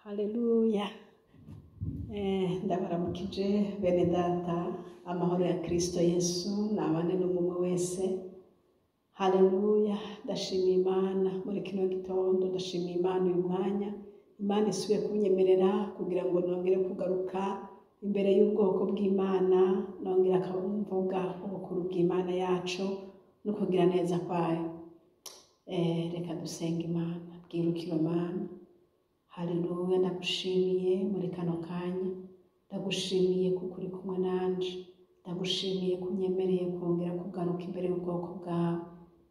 Haleluya. Ndabaramukije bene data, amahoro ya Kristo Yesu nabane n'umwe wese. Haleluya, ndashimiye Imana muri kino gitondo, ndashimiye Imana uyu mwanya. Imana isubiye kunyemerera kugira ngo nongere kugaruka imbere y'ubwoko bw'Imana, nongera mvuga ubukuru bw'Imana yacu no kugira neza kwayo. Reka dusenge Imana, bwirukiro Mana. Haleluya, ndagushimiye muri kano kanya, ndagushimiye kuko uri kumwe nanje, ndagushimiye ko unyemereye kongera kugaruka imbere y'ubwoko bwawe.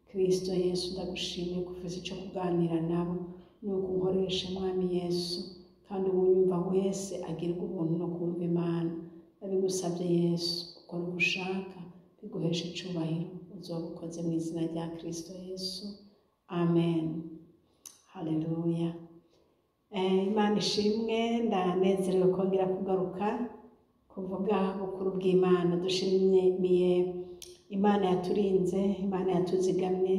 Kristo Yesu, ndagushimiye ko ufise ico kuganira nabo, nuko unkoreshe Mwami Yesu, kandi uwunyumva wese agirwe ubuntu no kumva Imana. Ndabigusavye Yesu, ukora uko ushaka, biguheshe icubahiro, uzoba ukoze mu izina rya Kristo Yesu. Amen. Haleluya. Imana ishimwe, ndanezerewe kongera kugaruka kuvuga bukuru bw'Imana. Dushimiye Imana yaturinze, Imana yatuzigamye,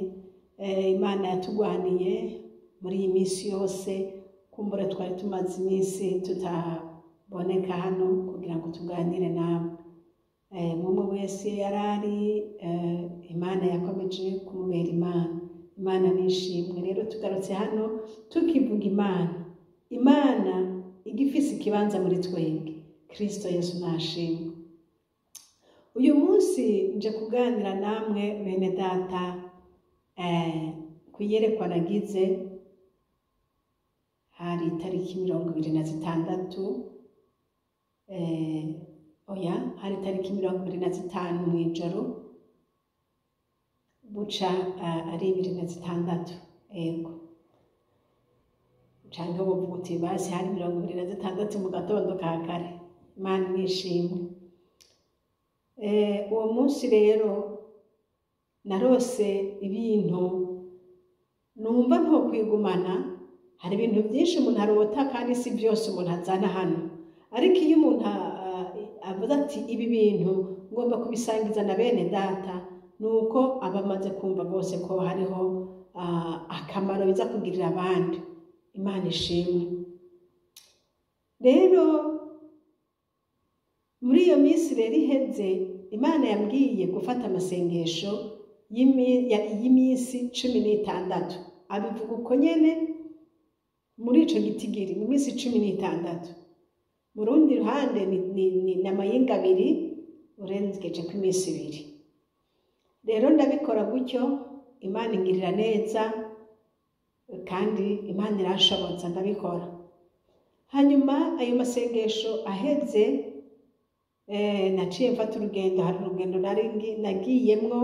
Imana yatugwaniye muri iyi minsi yose. Kumbura twari tumaze iminsi tutaboneka hano kugira ngo tuganire namwe. Mumwe wese yarari, Imana yakomeje kumubera Imana. Imana nishimwe. Rero tugarutse hano tukivuga Imana. Imana igifise ikibanza muri twebwe. Kristo Yesu nashimwe. Uyu munsi nje kuganira namwe bene data, kuyerekwa nagize hari itariki 26, oya, hari itariki 25 mw'ijoro, buca ari 26, ego, canke wovuga uti basi hari 26 mu gatondo ka kare. Imana nishimwe. Uwo munsi rero narose ibintu numva ntokwigumana. Hari ibintu byinshi umuntu arota kandi si byose umuntu azana hano, ariko iyo umuntu avuze ati ibi bintu ngomba kubisangiza na bene data, nuko aba amaze kumva rwose ko hariho akamaro biza kugirira abandi. Imana ishimwe. Rero muri iyo minsi rero iheze, Imana yambwiye gufata amasengesho y'iminsi 16. Abivuga uko nyene muri ico gitigiri, mu minsi 16. Mu rundi ruhande ni amayinga abiri urengeje ku minsi 2. Rero ndabikora gutyo, Imana ingirira neza kandi Imana irashoboza, ndabikora. Hanyuma ayo masengesho aheze, naciye mfata urugendo. Hari urugendo nari nagiyemwo,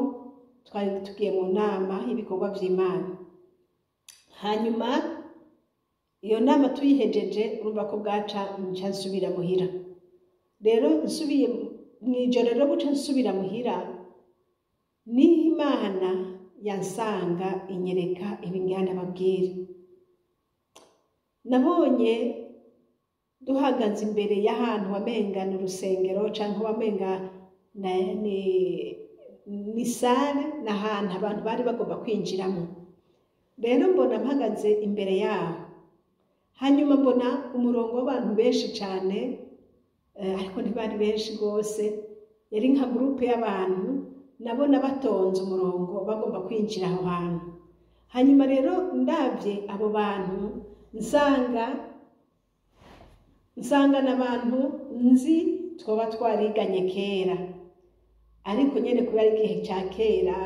twari tugiye mu nama y'ibikorwa vy'Imana. Hanyuma iyo nama tuyihejeje, urumva ko bwaca nca nsubira muhira. Rero nsubiye mw'ijoro, rero buca nsubira muhira, niho Imana yansanga inyereka ibi ngira ndababwire. Nabonye duhagaze imbere y'ahantu wamenga ni urusengero, canke wamenga ni sale, ni ahantu abantu bari bagomba kwinjiramo. Rero mbona mpagaze imbere yaho, hanyuma mbona umurongo w'abantu benshi cane, ariko ntibari benshi rwose, yari nka groupe y'abantu, nabona batonze umurongo bagomba kwinjira aho hantu. Hanyuma rero ndavye abo bantu, nsanga n'abantu nzi twoba twariganye kera, ariko nyene kubera igihe ca kera,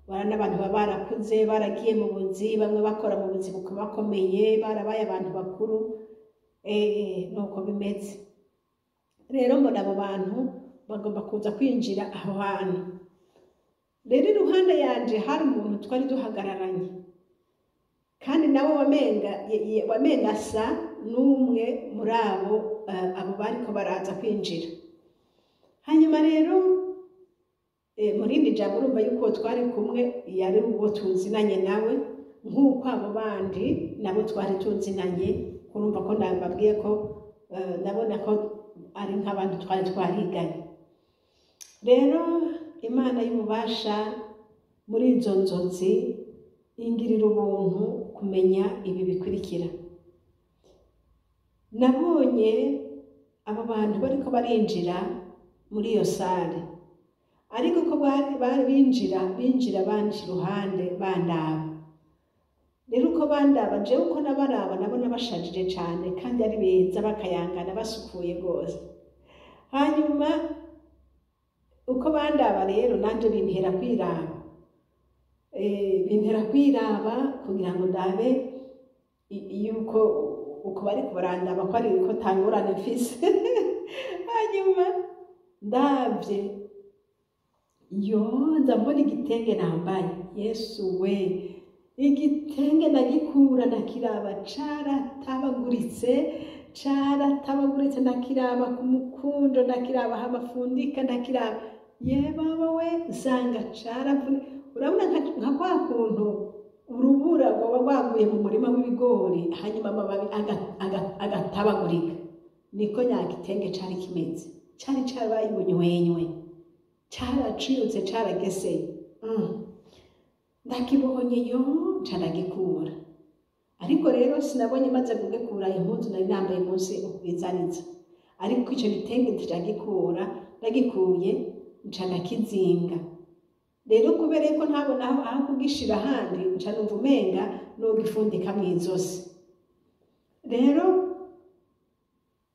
bara n'abantu baba barakuze, baragiye mu buzi, bamwe bakora mu buzi bukomakomeye, barabaye abantu bakuru, nuko bimeze. Rero mbona abo bantu bagomba kuza kwinjira aho hantu. Rero iruhande yanje hari umuntu twari duhagararanye, kandi nawe wamenga asa n'umwe muri abo bariko baraza kwinjira. Hanyuma rero mu rindi jambo urumva yuko twari kumwe yari uwo tuzinanye nawe, nk'uko abo bandi nabo twari tuzinanye. Urumva ko nababwiye ko nabona ko ari nk'abantu twari twariganye. Rero Imana y'ububasha muri izo nzozi ingirira ubuntu kumenya ibi bikurikira. Nabonye abo bantu bariko barinjira muri iyo salle, ariko ko bari binjira banje iruhande bandaba. Rero uko bandaba, jewe uko nabaraba, nabona bashajije cane kandi ari beza, bakayangana, basukuye rwose. Hanyuma uko bandaba rero, nanje bintera kwiraba kugira ngo ndabe yuko uko bariko barandaba ko ari ko tangorane mfise. Hanyuma ndavye, yo, nza mbona igitenge nambaye. Yesu we, igitenge ndagikura, ndakiraba, caratabaguritse, caratabaguritse. Ndakiraba ku mukundo, ndakiraba aho bafundika, ndakiraba, ye baba we, nsanga caravune. Urabona nka kwa kuntu urubura rwoba rwaguye mu murima w'ibigori, hanyuma amababi agatabagurika, niko nya gitenge cari kimeze. Cari carabaye ubunywenywe, caraciyutse, carageseye. Ndakibonye, yo, nca ndagikura. Ariko rero sinabonye maze kugikura impuzu nari nambaye munsi ubwizaniza. Ariko ico gitenge ndagikura, ndagikuye nca ndakizinga. Rero kubera yuko ntabona aho kugishira ahandi, nca numva umenga nogifundika mw'izosi. Rero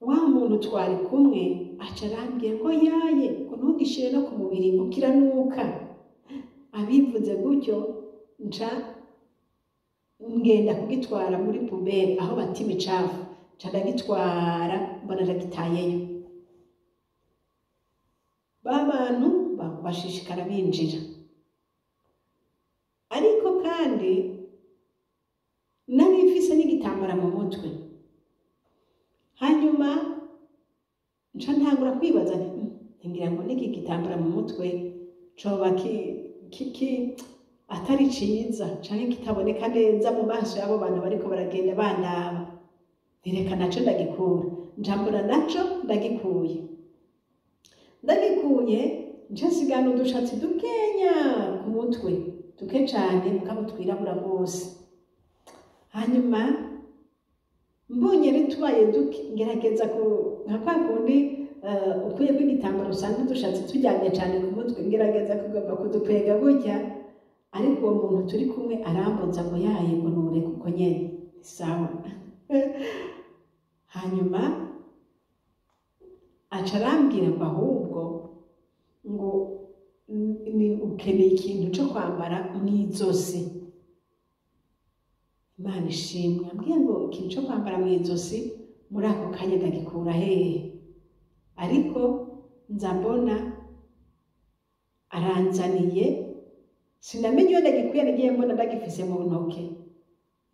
wa muntu twari kumwe aca arambwiye ngo yaye, ngo ntugishire no ku mubiri, ngo kiranuka. Abivuze gutyo, nca ngenda kugitwara muri poubelle aho bata imicafu, nca ndagitwara, mbona ndagitayeyo. Ba bantu bashishikara binjira, ariko kandi nari mfise n'igitambara mu mutwe. Hanyuma nca ntangura kwibaza nti: Ngira ngo n'iki gitambara mu mutwe coba ki atari ciza canke kitaboneka neza mu maso y'abo bantu bariko baragenda bandaba. Ntireka naco ndagikura." Nca mbona naco ndagikuye. Ndagikuye, nca nsigana udushatsi dukenya ku mutwe, duke cane mugabo twirabura rwose. Hanyuma mbonye rero tubaye duke, ngerageza ku nka kwa kundi ukuyeko igitambaro usanga udushatsi turyamye cane ku mutwe, ngerageza kugomba kudukwega gutya, ariko uwo muntu turi kumwe arambuza ngo yaye, ngo nureke uko nyene, sawa. Hanyuma aca arambwira ngo ahubwo ngo ni ukeneye ikintu co kwambara mw'izosi. Imana ishimwe! Ambwiye ngo ikintu co kwambara mw'izosi, muri ako kanya ndagikura hehe? Ariko nza mbona aranzaniye, sinamenye iyo ndagikuye, nagiye mbona ndagifise mu ntoke.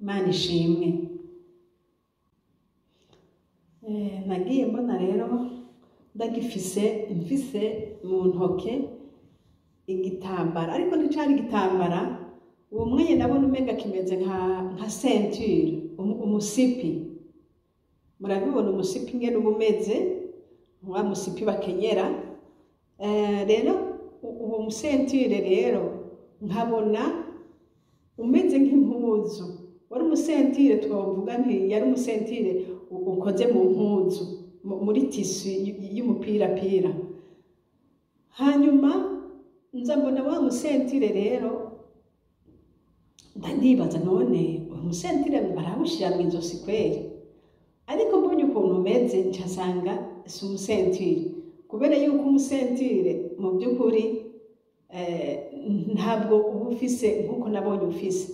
Imana ishimwe! Nagiye mbona rero ndagifise, mfise mu ntoke igitambara, ariko nticari igitambara. Uwo mwanya ndabona umenga kimeze nka ceinture, umusipi. Murabibona umusipi ingene uba umeze, wa musipi bakenyera. Rero uwo mu ceinture rero nkabona umeze nk'impuzu. Wari umu ceinture, twavuga nti yari umu ceinture ukoze mu mpuzu, muri tissu y'umupirapira. Hanyuma nza mbona wa mu ceinture rero, ndandibaza: none uyu mu ceinture barawushira mw'izosi kweri? Ariko mbonye ukuntu umeze, nca nsanga si umu ceinture, kubera yuko umu ceinture mu by'ukuri ntabwo uba ufise nk'uko nabonye ufise.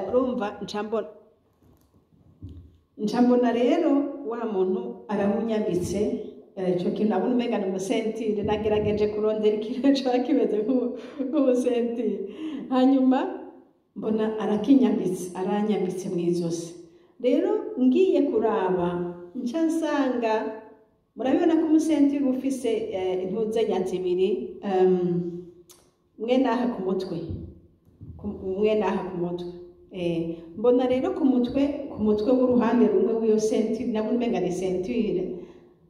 Urumva nca mbona rero wa muntu arawunyambitse. Ico kintu nabona umenga ni umu ceinture, nagerageje kurondera ikintu coba kimeze nk'umu ceinture, hanyuma mbona arakinyambitse, aranyambitse mw'izosi. Rero ngiye kuraba, nca nsanga, murabibona ko umu ceinture uba ufise intuzenya zibiri, mwe n'aha ku mutwe, mwe n'aha ku mutwe. Mbona rero ku mutwe w'uruhande rumwe w'iyo ceinture, nabona umenga ni ceinture,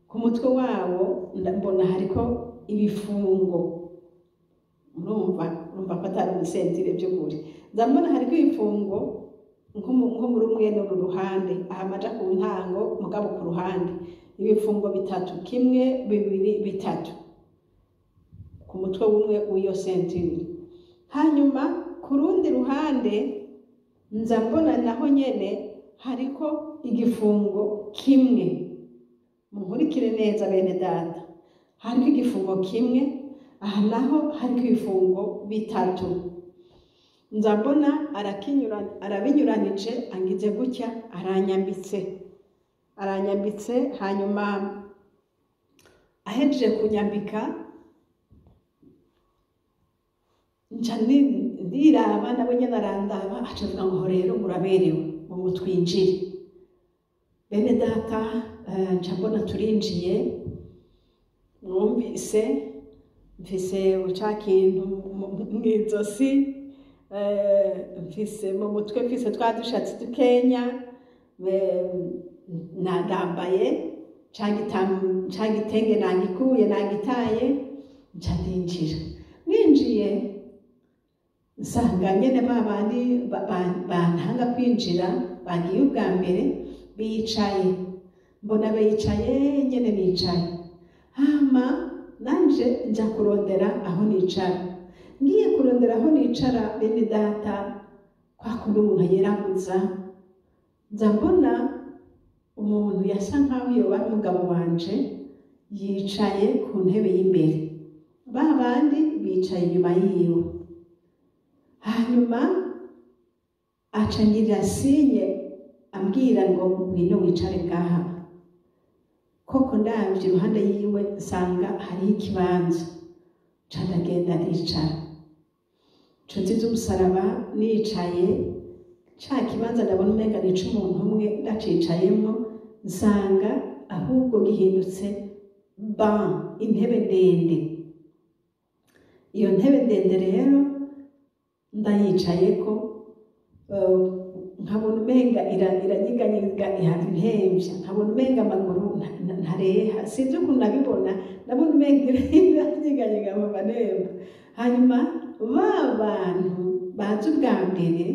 ku mutwe wawo mbona hariko ibifungo. Urumva ko atari umu ceinture by'ukuri. Nza mbona hariko ibifungo nko muri umwe n'uru ruhande aha amaja ku ntango, mugabo ku ruhande. ruhande, ibifungo bitatu, kimwe, bibiri, bitatu, ku mutwe w'umwe w'iyo ceinture. Hanyuma ku rundi ruhande nza mbona naho nyene hariko igifungo kimwe. Munkurikire neza bene data, hariko igifungo kimwe, aha naho hariko ibifungo bitatu. Nza mbona arabinyuranije, angize gutya, aranyambitse, aranyambitse. Hanyuma ahejeje kunyambika, nca ndiraba, nawe nyene arandaba, aca avuga ngo rero muraberewe, ngo twinjire. Bene data, nca mbona turinjiye. Mwumvise mfise ca kintu mw'izosi, mfise mu mutwe, mfise twa dushatsi dukenya, ndambaye ca gitenge, nagikuye, nagitaye, nca ndinjira. Ninjiye nsanga nyene ba bandi bantanga kwinjira bagiye ubwa mbere bicaye, mbona bicaye nyene bicaye. Hama nanje nja kurondera aho nicara. Ngiye kurondera aho nicara, bene data, kwa kundi umuntu yeraguza, nza mbona umuntu yasa nkaho yoba ari umugabo wanje, yicaye ku ntebe y'imbere, ba bandi bicaye inyuma yiwe. Hanyuma aca ngirira signe, ambwira ngo ngwino wicare ngaha. Koko ndavye iruhande yiwe nsanga hariho ikibanza, nca ndagenda ndicara. Nshuti z'umusaraba, nicaye ca kibanza ndabona umenga nica umuntu umwe, ndacicayemwo nsanga ahubwo gihindutse ban intebe ndende. Iyo ntebe ndende rero ndayicayeko, nkabona umenga iranyeganyega, ihava impemvya, nkabona umenga amaguru ntareha, sinzi ukuntu nabibona, ndabona umenga iranyeganyega mpava nemba. Hanyuma ba bantu baza ubwa mbere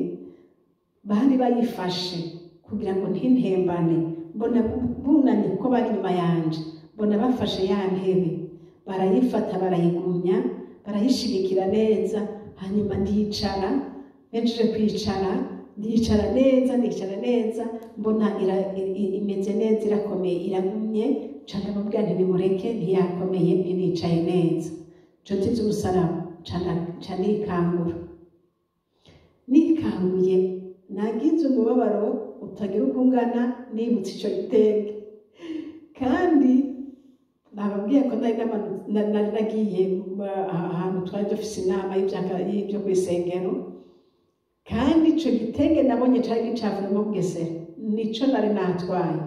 bari bayifashe kugira ngo ntintembane, mbona bunamye kuko bari inyuma yanje, mbona bafashe ya ntebe, barayifata, barayigumya, barayishigikira neza. Hanyuma ndicara, mpejeje kwicara ndicara neza, ndicara neza, mbona imeze neza, irakomeye, iragumye. Nca ndamubwira nti nimureke, ntiyakomeye, ntinicaye neza. Nshuti z'umusaraba, nca nikangura. Nikanguye nagize umubabaro utagira uko ungana, nibutse ico gitenge. Kandi nababwiye ko nari nagiye ahantu twari dufise inama y'ivyo kw'isengero, kandi ico gitenge nabonye cari gicafuye mu Bugesera, nico nari natwaye,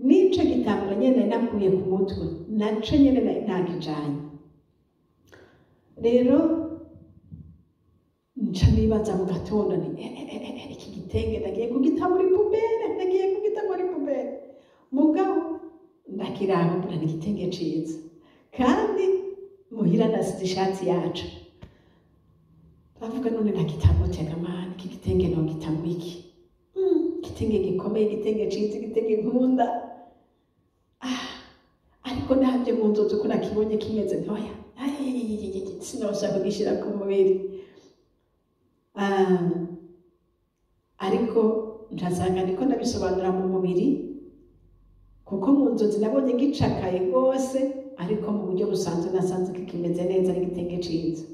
n'ico gitambara nyene nari nakuye ku mutwe, naco nyene nari nakijanye. Rero nca nibaza mu gatondo nti iki gitenge ndagiye kugita muri poubelle, ndagiye kugita muri poubelle. Mugabo ndakiraba mbona ni igitenge ciza, kandi muhira nasize ishati yaco. Ndavuga none ndagita gute ga Mana, iki gitenge nogita iki? Igitenge gikomeye, igitenge ciza, igitenge nkunda. Ariko ndavye mu nzozi uko nakibonye kimeze, ntoya sinosha kugishira ku mubiri. Ariko ndasanga ndiko ndabisobanura mu mubiri, kuko mu nzozi nabonye gicakaye rwose, ariko mu buryo busanzwe nasanze kikimeze neza, ari igitenge ciza.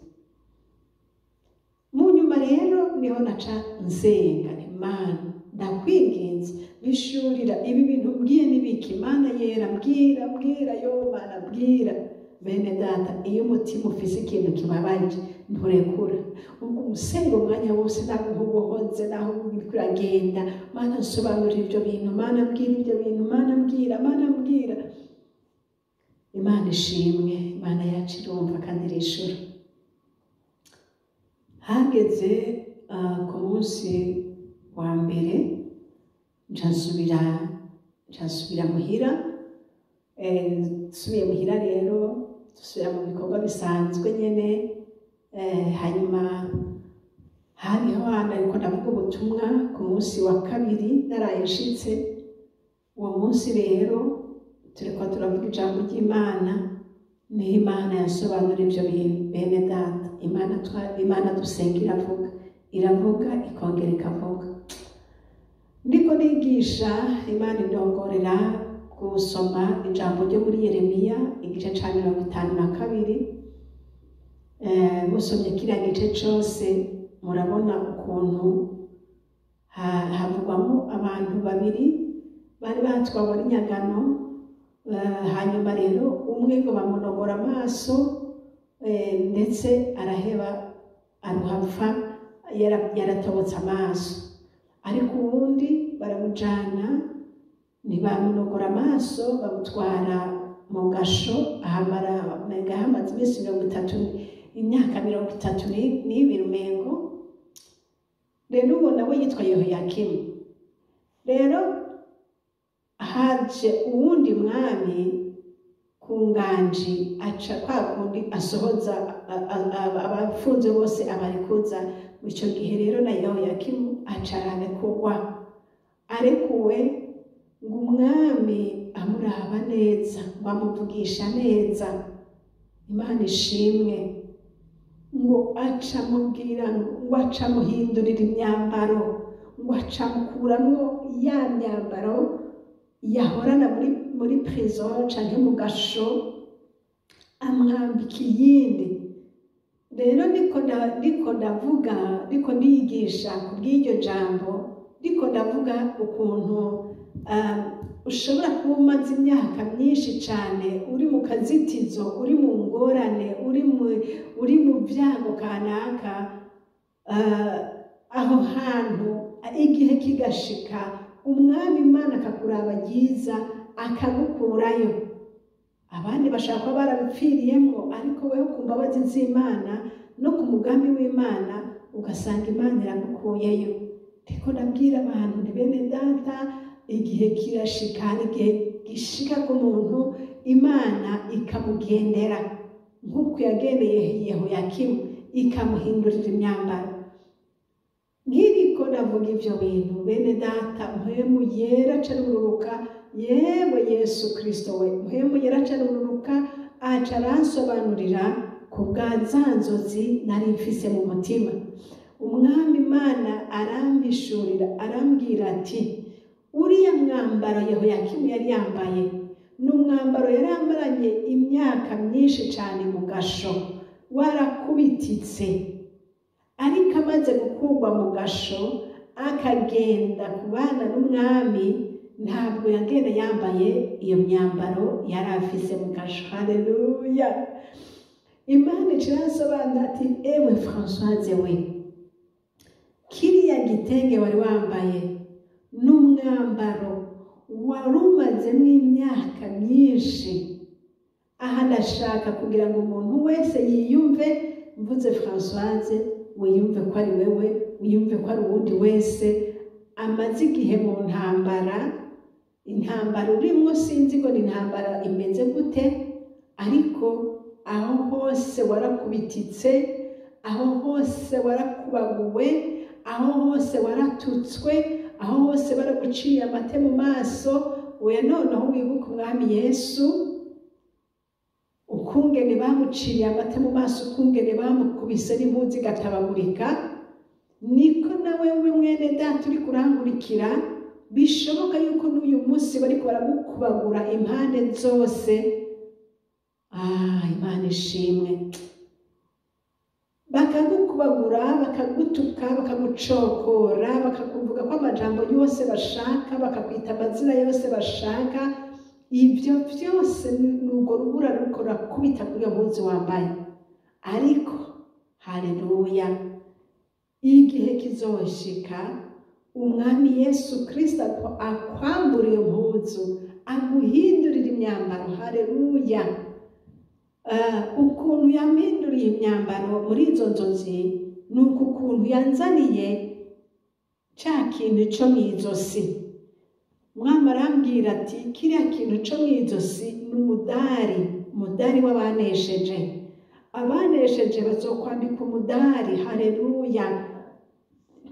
Mu nyuma rero niho naca nsenga nti Mana, ndakwinginze, bishurira ibi bintu mbwiye n'ibiki, Mana yera, mbwira, mbwira, yo Mana, mbwira. Bene data, iyo umutima ufise ikintu kibabaje nturekura, ubwo umusenga umwanya wose, naho ubohoze, naho uriko uragenda, Mana nsobanurira ivyo bintu, Mana mbwira ivyo bintu, Mana mbwira, Mana mbwira. Imana ishimwe, Imana yacu irumva kandi irishura. Hageze ku munsi wa mbere nca nsubira muhira. Nsubiye muhira rero dusubira mu bikorwa bisanzwe nyene. Hanyuma hariho ahantu ariko ndavuga ubutumwa ku munsi wa kabiri naraye nshitse. Uwo munsi rero Turiko turavuga ijambo ry'Imana, niho Imana yasobanura ivyo bintu. Bene data, Imana dusenga iravuga, iravuga ikongera ikavuga. Ndiko nigisha, Imana indongorera gusoma ijambo ryo muri Yeremiya igice ca 52. Musomye kiriya gice cose murabona ukuntu havugwamo abantu babiri bari batwawe n'inyagano. Hanyuma rero umwe ngo bamunogora amaso, ndetse araheba aruhapfa yaratobotse amaso, ariko uwundi baramujana ntibamunogora amaso, bamutwara mu gasho ahamara umenga hamaze iminsi 30, imyaka 32 umengo. Rero uwo nawe yitwa Yehoyakimu. Rero haje uwundi mwami ku nganji, aca kwa kundi asohoza abafunze bose abarekuza. Ico gihe rero na Yehoyakimu aca ararekurwa. Arekuwe, ngo umwami amuraba neza, ngo amuvugisha neza. Imana ishimwe. Ngo aca amubwira, ngo aca amuhindurira imyambaro, ngo aca amukuramwo ya myambaro yahorana muri prison canke mu gasho, amwambika iyindi. Rero ndiko ndavuga, ndiko ndigisha kubw'iryo jambo, ndiko ndavuga ukuntu ushobora kuba umaze imyaka myinshi cane uri mu kazitizo, uri mu ngorane, uri mu vyago kanaka, aho hantu igihe kigashika umwami Imana akakuraba ryiza akagukurayo. Abandi bashaka kuba barabipfiriyemwo, ariko wewe ku mbabazi z'Imana no ku mugambi w'Imana ugasanga Imana iragukuyeyo. Ndiko ndabwira abantu nti bene data, igihe kirashika, igihe gishika ku muntu Imana ikamugendera nk'uko yagendeye Yehoyakimu, ikamuhindurira imyambaro. Nkiriko ndavuga ivyo bintu, bene data, Mpwemu Yera acarururuka. Yewe Yesu Kristo we, Mpwemu Yera acarururuka, aca aransobanurira ku bwa za nzozi nari mfise mu mutima. Umwami Imana arampishurira, arambwira ati uriya mwambaro Yehoyakimu yari yambaye ni umwambaro yari yambaranye imyaka myinshi cane mu gasho, warakubititse, ariko amaze gukurwa mu gasho akagenda kubana n'umwami, ntabwo yagenda yambaye iyo myambaro yari afise mu gasho. Haleluya! Imana iransobanura ati ewe Françoise we, kiriya gitenge wari wambaye n'umwambaro wari umazemo imyaka myinshi. Aha ndashaka kugira ngo umuntu wese yiyumve, mvuze Françoise wiyumve ko ari wewe, wiyumve ko ari uwundi wese amaze igihe mu ntambara. Intambara urimwo sinzi ngo ni intambara imeze gute, ariko aho hose warakubititse, aho hose warakubaguwe, aho hose waratutswe, aho hose baraguciye amate mu maso. Oya, noneho wibuke umwami Yesu, ukungene bamuciriye amate mu maso, ukungene bamukubise n'impuzu igatabagurika, niko nawe we mwene data uri kurankurikira, bishoboka yuko n'uyu munsi bariko baragukubagura impande zose. Imana ishimwe. Bakagukubagura, bakagutuka, bakagucokora, bakakuvuga ko amajambo yose bashaka, bakakwita amazina yose bashaka. Ivyo vyose ni urwo rubura ruriko rurakubita kuri iyo mpuzu wambaye. Ariko haleluya, igihe kizoshika umwami Yesu Kristo akwambura iyo mpuzu, aguhindurira imyambaro. Haleluya! Ukuntu yampinduriye imyambaro muri izo nzozi ni uku kuntu yanzaniye ca kintu co mw'izosi. Umwami arambwira ati kiriya kintu co mw'izosi ni umudari, umudari w'abanesheje. Abanesheje bazokwambika umudari. Haleluya!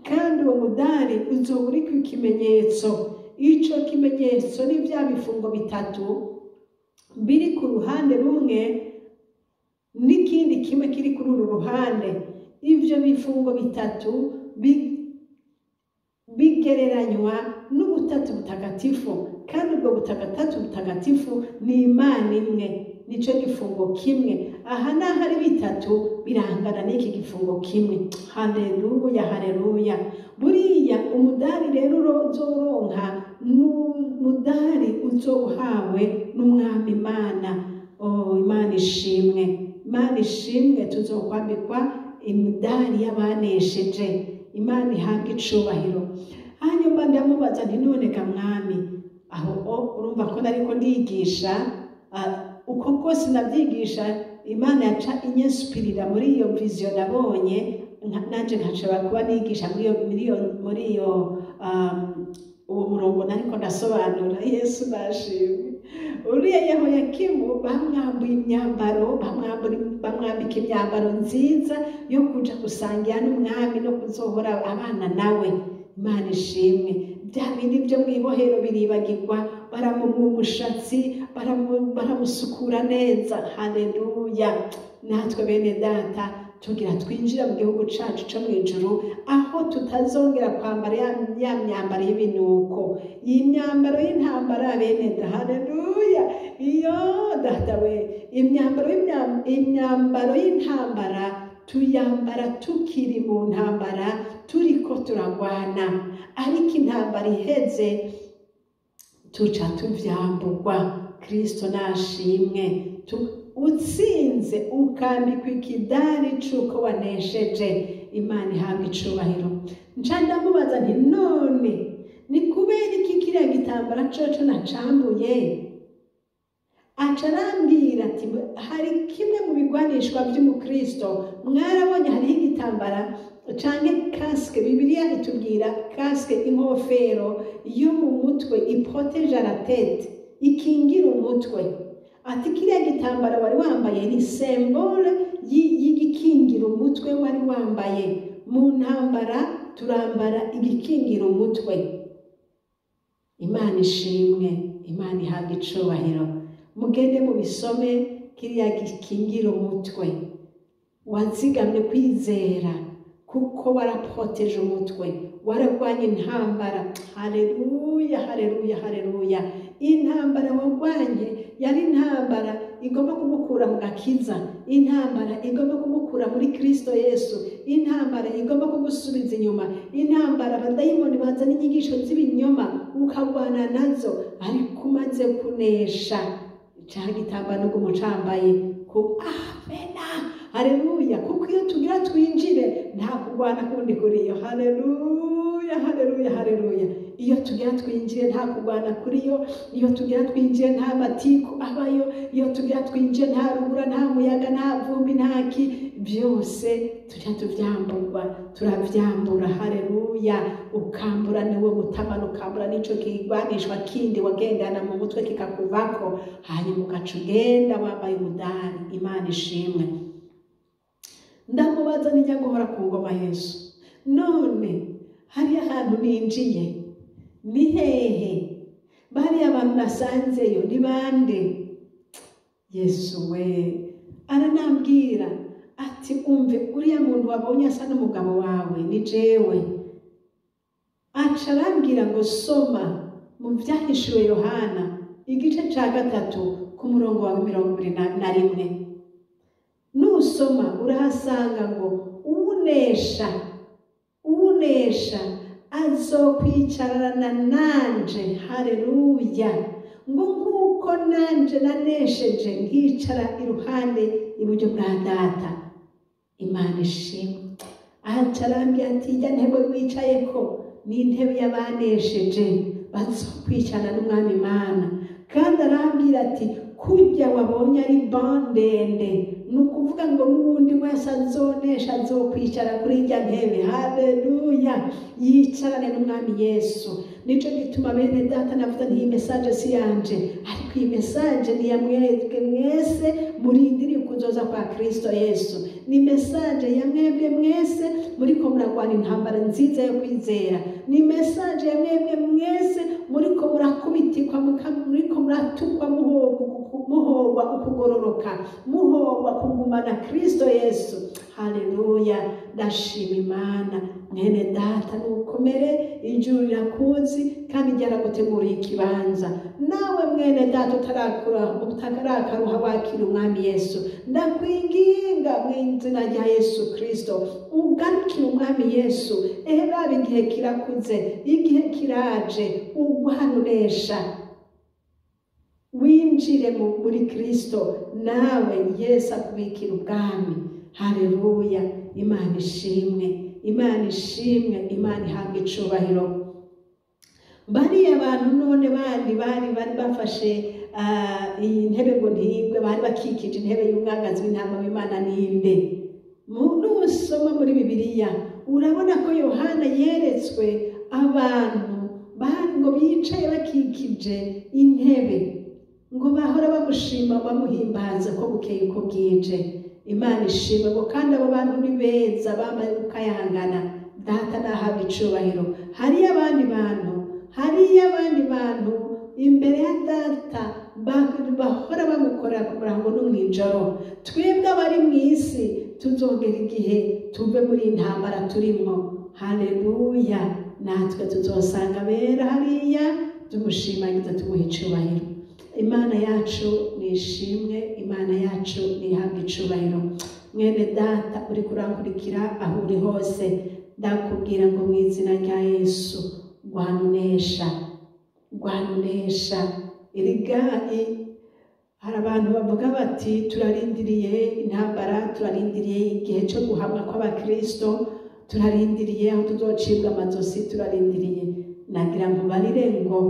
Kandi uwo mudari uzoba uriko ikimenyetso. Ico kimenyetso ni vya bifungo bitatu. biri ku ruhande rumwe n'ikindi kimwe kiri kuri uru ruhande. Ivyo bifungo bitatu bigereranywa n'ubutatu butagatifu, kandi ubwo butagatu butagatifu ni Imana imwe, nico gifungo kimwe. Aha naho ari bitatu birangana n'iki gifungo kimwe. Haleluya, haleluya. Buriya umudari rero uzoronka n'umudari uzohawe n'Umwami Imana. Oh, Imana ishimwe, Imana ishimwe. Tuzokwambikwa imidari y'abanesheje. Imana ihabwa icubahiro. Hanyuma ndamubaza nti none ga Mwami, aho urumva ko nariko ndigisha, uko kose navyigisha Imana yaca inyesupirira muri iyo vision nabonye, nanje nkashobora kuba nigisha muri iyo uwo murongo nariko ndasobanura. Yesu nashimwe. Uriya Yehoyakimu bamwambuye imyambaro, bamwambika imyambaro nziza yo kuja gusangira n'umwami no kuzohora abana nawe. Imana ishimwe. Bya bindi byo mw'ibohero biribagirwa, baramumwa umushatsi, baramusukura neza. Haleluya. Natwe bene data tugira twinjira mu gihugu cacu co mw'ijuru, aho tutazongera kwambara ya myambaro y'ibinuko, iyi myambaro y'intambara bene data. Haleluya. Iyo data we, imyambaro y'intambara tuyambara tukiri mu ntambara, turiko turagwana, ariko intambara iheze tuca tuvyamburwa. Kristo nashimwe. Utsinze ukambikwa ikidari c'uko wanesheje. Imana ihabwa icubahiro. Nca ndamubaza nti none ni kubera iki kiriya gitambara coco nacambuye? Aca arambwira ati hari kimwe mu bigwanishwa vy'umukristo. Mwarabonye hariho igitambara canke casque. Bibiliya itubwira casque, inkofero yo mu mutwe, iprotège la tête, ikingira umutwe. Ati kiriya gitambara wari wambaye ni symbole y'igikingira umutwe wari wambaye. Mu ntambara turambara igikingira umutwe. Imana ishimwe, Imana ihabwa icubahiro. Mugende mubisome, kiriya gikingira umutwe. Wazigamye kwizera kuko waraproteje umutwe, waragwanye intambara. Haleluya, haleluya, haleluya. Intambara wagwanye yari intambara igomba kugukura mu gakiza, intambara igomba kugukura muri Kristo Yesu, intambara igomba kugusubiza inyuma, intambara abadayimoni bazana inyigisho z'ibinyoma ukagwana nazo, ariko umaze kunesha ca gitambaro n'umucambaye ku amena. Haleluya. Kuko iyo tugira twinjire nta kugwana kundi kuriyo. Haleluya, haleluya, haleluya. Iyo tugira twinjire nta kugwana kuriyo, iyo tugira twinjire nta matiku abayo, iyo tugira twinjire nta rubura, nta muyaga, nta vumbi, nta ki, byose tujya tuvyamburwa, turavyambura. Haleluya. Ukambura niwe mutamana, ukambura n'ico kigwanishwa kindi wagendana mu mutwe kikakuvako, hanyuma ugaca ugenda wambaye umudari. Imana ishimwe. Ndamubaza nijya guhora ku ngoma Yesu, none hariya ahantu ninjiye ni hehe? Bariya abantu nasanzeyo ni bande? Yesu we aranambwira ati umve, uriya muntu wabonye asa n'umugabo wawe ni jewe. Aca arambwira ngo soma mu Vyahishuwe Yohana igice ca 3 ku murongo wa 21. Nusoma urahasanga ngo unesha, unesha azokwicarana nanje. Haleluya. Ngo nkuko nanje nanesheje nkicara iruhande iburyo bwa data. Imana ishimwe. Aca arambwira ati ijya ntebe wicayeko ni intebe y'abanesheje bazokwicarana n'Umwami Imana. Kandi arambwira ati kurya wabonye ari bandende, ni ukuvuga ngo n'uwundi wese azonesha azokwicara kuri ijya ntebe. Haleluya. Yicarane n'Umwami Yesu. Nico gituma bene data navuga nti iyi message si yanje, ariko iyi message ni ya mwebwe mwese murindiriye ukuzoza kwa Kristo Yesu. Ni message ya mwebwe mwese muriko muragwana intambara nziza yo kwizera. Ni message ya mwebwe mwese muriko murakubitikwa, muriko muratukwa, Muhogwa ukugororoka, muhogwa kugumana Kristo Yesu. Haleluya, ndashima Imana. Mwene data, nukomere, ijuru rirakuzi kandi ryaraguteguriye ikibanza. Nawe mwene data utarakaruha wakira umwami Yesu, ndakwinginga mu izina rya Yesu Kristo ugarukire umwami Yesu. Ehe raba, igihe kirakuze, igihe kiraje, ugwanuresha winjire muri Kristo, nawe Yesu akubikira ubwami. Haleluya, Imana ishimwe, Imana ishimwe, Imana ihabwa icubahiro. Bariya bantu none bandi bari bafashe iyi ntebe ngo ntiyigwe, bari bakikije intebe y'umwagazi w'intama w'Imana ninde? Nusoma muri Bibiliya urabona ko Yohana yeretswe abantu ngo bicaye bakikije intebe, ngo bahora bamushima bamuhimbaza ko bukeye uko bwije. Imana ishimwe. Ngo kandi abo bantu ni beza, bambaye gukayangana. Data nahabwa icubahiro. Hariyo abandi bantu, hariyo abandi bantu imbere ya data bahora bamukorera ku murango no mw'ijoro. Twebwe abari mu isi tuzogera igihe tuve muri iyi ntambara turimwo. Haleluya, natwe tuzosanga bera hariya tumushimagiza, tumuha icubahiro. Imana yacu ni ishimwe, Imana yacu nihabwa icubahiro. Mwene data uri kurankurikira aho uri hose, ndakubwira ngo mu izina rya Yesu, rwanunesha, rwanunesha. Erega hari abantu bavuga bati turarindiriye intambara, turarindiriye igihe cyo guhamwa kw'abakristo, turarindiriye aho tuzocibwa amazosi, turarindiriye. Nagira ngo barire ngo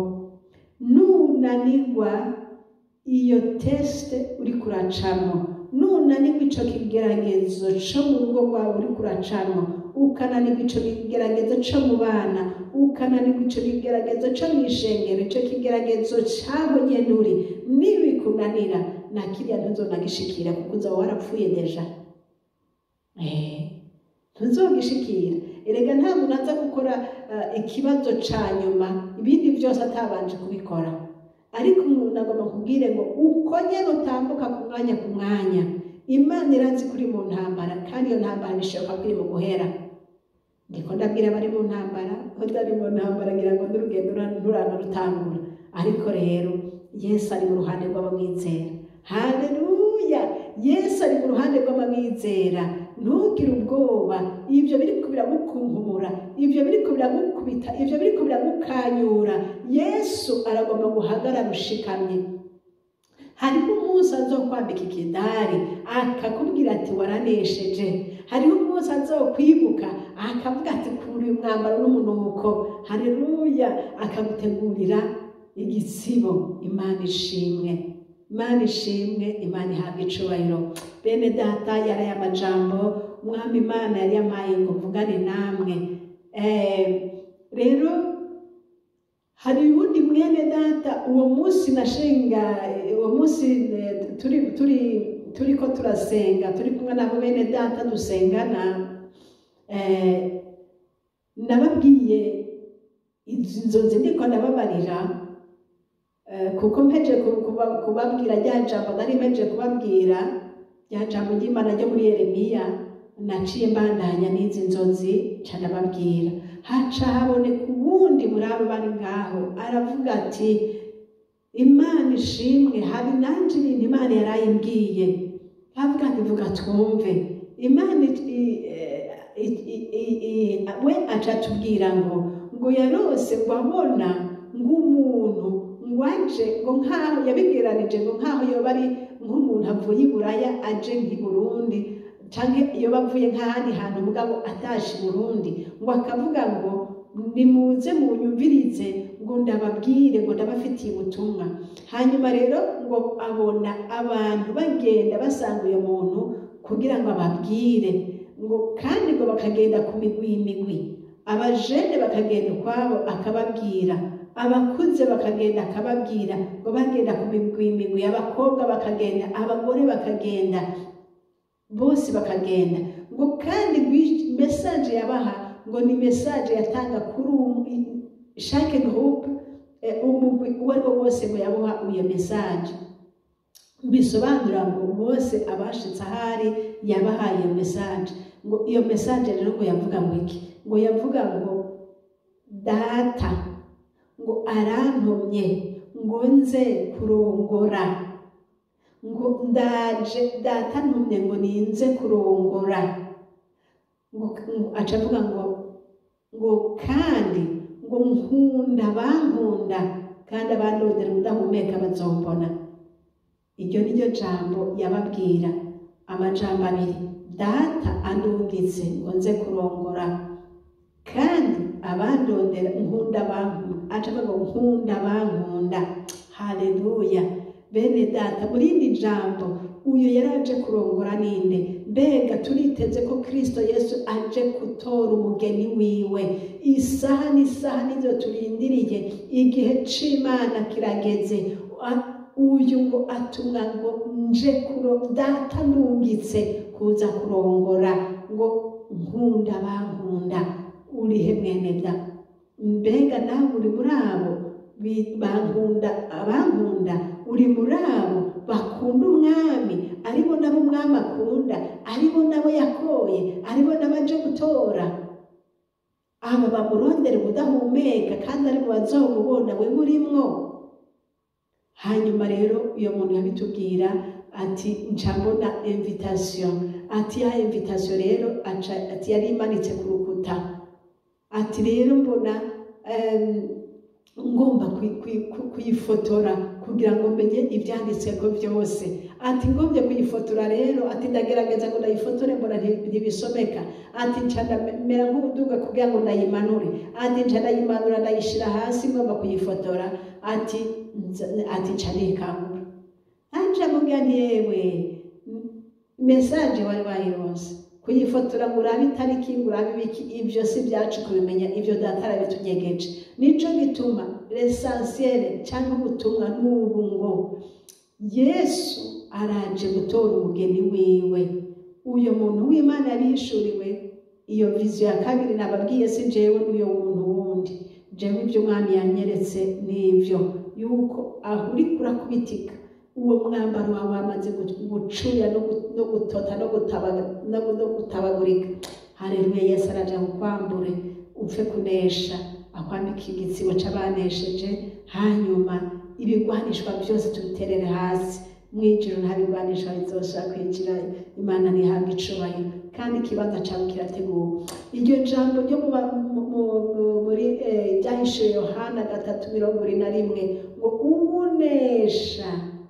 nunanirwa iyo test uri kuracamo, nunanirwa ico kigeragezo co mu rugo rwawe uri kuracamo, ukananirwa ico kigeragezo co mu bana, ukananirwa ico kigeragezo co mw'ishengero, ico kigeragezo caho nyene uri, nibikunanira na kiriya ntuzonagishikira, kuko uzoba warapfuye déjà. Ntuzogishikira. Erega nta muntu aza gukora ikibazo ca nyuma ibindi vyose atabanje kubikora. Ariko umuntu agomba kubwire ngo uko nyene utambuka ku mwanya ku mwanya, Imana irazi kuri mu ntambara, kandi iyo ntambara bishoboka ko iri mu guhera. Ndiko ndabwira abari mu ntambara, utari mu ntambara ngira ngo n'urugendo nturanarutangura. Ariko rero Yesu ari mu ruhande rw'abamwizera. Haleluya, Yesu ari mu ruhande rw'abamwizera. Ntugire ubwoba, ibyo biriko biragukunkumura, ibyo biriko biragukubita, ibyo biriko biragukanyura, Yesu aragomba guhagarara ushikamye. Hariho umunsi azokwambika ikidari akakubwira ati waranesheje. Hariho umunsi azokwibuka akavuga ati kura uyu mwambaro n'umunuko. Haleluya, akagutegurira igitsibo. Imana ishimwe, Imana ishimwe, Imana ihabwa icubahiro. Bene data, yari amajambo umwami Imana yari yampaye ngo mvugane namwe. Rero hari uwundi mwene data, uwo munsi nashinga, uwo munsi turiko turasenga, turi kumwe nabo bene data dusengana, nababwiye izi nzozi ndiko ndababarira, kuko mpeje kubabwira rya jambo nari mpeje kubabwira, rya jambo ry'Imana ryo muri Yeremiya, naciye mbandanya n'izi nzozi nca ndababwira. Haca haboneka uwundi muri abo bari ngaho aravuga ati Imana ishimwe, hari nanje ibintu Imana yarayimbwiye. Avuga ati vuga twumve. Imana we aca atubwira ngo yarose ngo abona ngo umuntu ngo aje, ngo nkaho yabigeranije, ngo nkaho yoba ari nk'umuntu avuye i Buraya aje nk'i Burundi, canke yoba avuye nk'ahandi hantu mugabo atashe i Burundi, ngo akavuga ngo nimuze munyumvirize, ngo ndababwire, ngo ndabafitiye ubutumwa. Hanyuma rero ngo abona abantu bagenda basanga uyo muntu kugira ngo ababwire, ngo kandi ngo bakagenda ku migwi imigwi, abajene bakagenda ukwabo akababwira, abakuze bakagenda akababwira, ngo bagenda ku migwi imigwi, abakobwa bakagenda, abagore bakagenda, bose bakagenda. Ngo kandi message yabaha ngo ni message yatanga kuri chaque groupe, umugwi uwo ari wo wose ngo yabuha iyo message. Bisobanura ngo bose abashitse ahari yabahaye iyo message. Ngo iyo message rero ngo yavuga ngo iki? Ngo yavuga ngo Data ngo arantumye ngo nze kurongora, ngo ndaje, Data ntumye ngo ninze kurongora. Ngo aca avuga ngo kandi ngo nkunda bankunda, kandi abandondera udahumeka bazombona. Iryo ni ryo jambo yababwira, amajambo abiri: Data andungitse ngo nze kurongora, kandi abandondera, nkunda bankunda. Aca avuga ngo nkunda bankunda. Haleluya! Bene Data, muri iri jambo uyu yaraje kurongora ninde? Mbega turiteze ko Kristo Yesu aje gutora umugeni wiwe? Isaha n'isaha nizo turindiriye, igihe c'Imana kirageze. Uyu ngo atumwa ngo nje kuro, Data ndungitse kuza kurongora, ngo nkunda bankunda. Urihe, mwene da? Mbega nawe uri muri abo bankunda abankunda? Uri muri abo bakunda Umwami, aribo nabo Umwami akunda, aribo nabo yakoye, aribo nabo aje gutora, aba bamurondera ubudahumeka kandi ari mu bazomubona? We murimwo? Hanyuma rero uyo muntu yabitubwira ati nca mbona invitation. Ati ya invitation rero aca ati yari imanitse ku rukuta. Ati rero mbona ngomba kuyifotora kugira ngo menye ibyanditseko byose. Ati ngombye kuyifotora rero, ati ndagerageza ngo ndayifotore, mbona ntibisomeka. Ati nca ndamera nk'uduga kugira ngo ndayimanure. Ati nca ndayimanura, ndayishira hasi, ngomba kuyifotora. Ati nca nikangura, anje mubwira nti yewe, message wari wayironse, kuyifotora ngo urabe itariki, ngo urabe ibiki, ibyo si byacu kubimenya, ibyo Data arabitunyegeje. Nico gituma l'essentiel cyangwa ubutumwa n'ubu ngo Yesu araje gutora umugeni wiwe. Uyo muntu w'Imana yabihishuriwe iyo vision ya kabiri nababwiye, si jewe n'uyo muntu wundi. Jewe ibyo Umwami yanyeretse n'ibyo yuko aho uriko urakubitika, uwo mwambaro wawe wamaze gucuya no gutota no gutabagurika. Haleluya! Yesu araje kukwambure upfe kunesha, akwambika igitsibo c'abanesheje. Hanyuma ibigwanishwa byose tubiterere hasi. Mwijuru nta bigwanishwa bizoshobora kwinjira. Imana ntihabwa icubahiro, kandi ikibanza cawe kirateguwe. Iryo jambo ryo muri Ibyahishuwe Yohana 3:21 ngo uwunesha,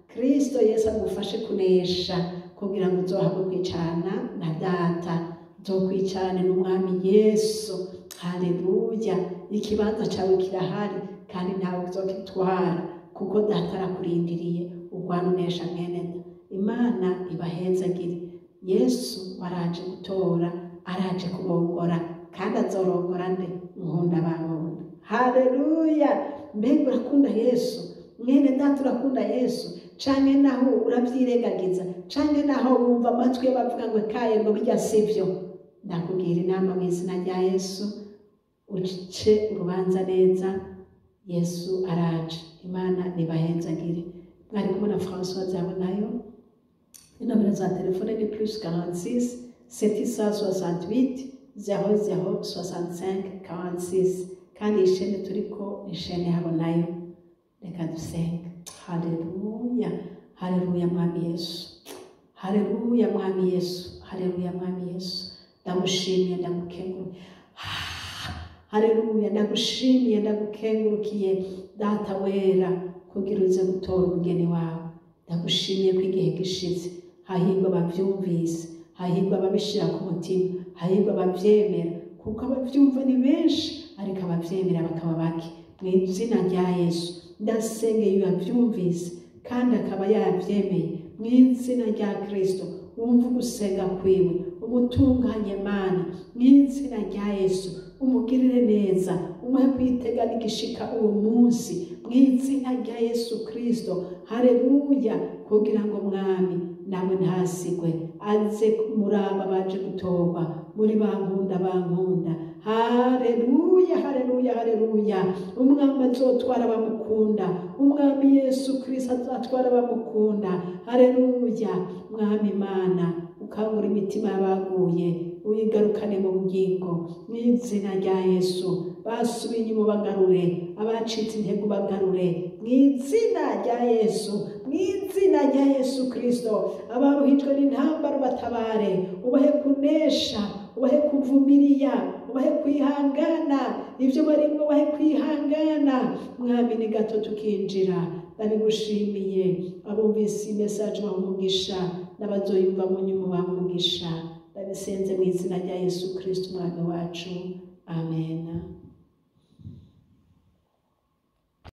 Kristo Yesu agufashe kunesha kugira ngo uzohabwe kwicarana na Data, uzokwicarane n'Umwami Yesu. Haleluya! Ikibanza cawe kirahari kandi ntawe uzokitwara, kuko Data arakurindiriye. Urwana unesha, mwene da. Imana ibahezagire. Yesu waraje gutora, araje kurongora, kandi azorongora nde? Nkunda bankunda. Haleluya! Mbega urakunda Yesu, mwene Data? Urakunda Yesu, canke naho uravyirengagiza, canke naho wumva amatwi bavuga ngo kaye, ngo bijya sivyo? Ndakubwira inama mu izina rya Yesu, uce urubanza neza. Yesu araje. Imana nibahezagire. Mwari kumwe na François Zabonayo. Inomero za telefone ni +46 768 00 65 46. Kandi iyi chaîne turiko ni chaîne Habonayo. Reka dusenga. Haleluya, haleluya, Mwami Yesu. Haleluya, Mwami Yesu. Haleluya, Mwami Yesu, ndagushimiye, ndagukengurukiye. Haleluya, ndagushimiye, ndagukengurukiye, Data wera, kugira uze gutora umugeni wawe. Ndagushimiye ko igihe gishize. Hahirwa abavyumvise, hahirwa ababishira ku mutima, hahirwa abavyemera, kuko abavyumva ni benshi ariko abavyemera bakaba bake. Mu izina rya Yesu ndasengeye iyo yavyumvise kandi akaba yavyemeye, mu izina rya Kristo wumva ugusenga kwiwe, umutunganye Mana, mu izina rya Yesu. Umugirire neza, umuhe kwitega n'igishika uwo munsi mu izina rya Yesu Kristo. Haleluya! Kugira ngo Mwami nawe ntasigwe, aze muri aba baje gutorwa, muri bankunda bankunda. Haleluya, haleluya, haleluya! Umwami azotwara abamukunda, Umwami Yesu Kristo azatwara abamukunda. Haleluya! Mwami Imana, ukangura imitima y'abaguye, uyigarukane mu bugingo mu izina rya Yesu. Basubiye inyuma bagarure, abacitse intego bagarure mu izina rya Yesu, mu izina rya Yesu Kristo. Abaruhijwe n'intambara batabare, ubahe kunesha, ubahe kuvumiriya, ubahe kwihangana ibyo barimo, ubahe kwihangana. Mwami, ni gato tukinjira. Ndabigushimiye. Abumvise iyi message baha umugisha, n'abazoyumva mu nyuma baha umugisha. Ndabisenze mu izina rya Yesu Kristo Umwami wacu, amen.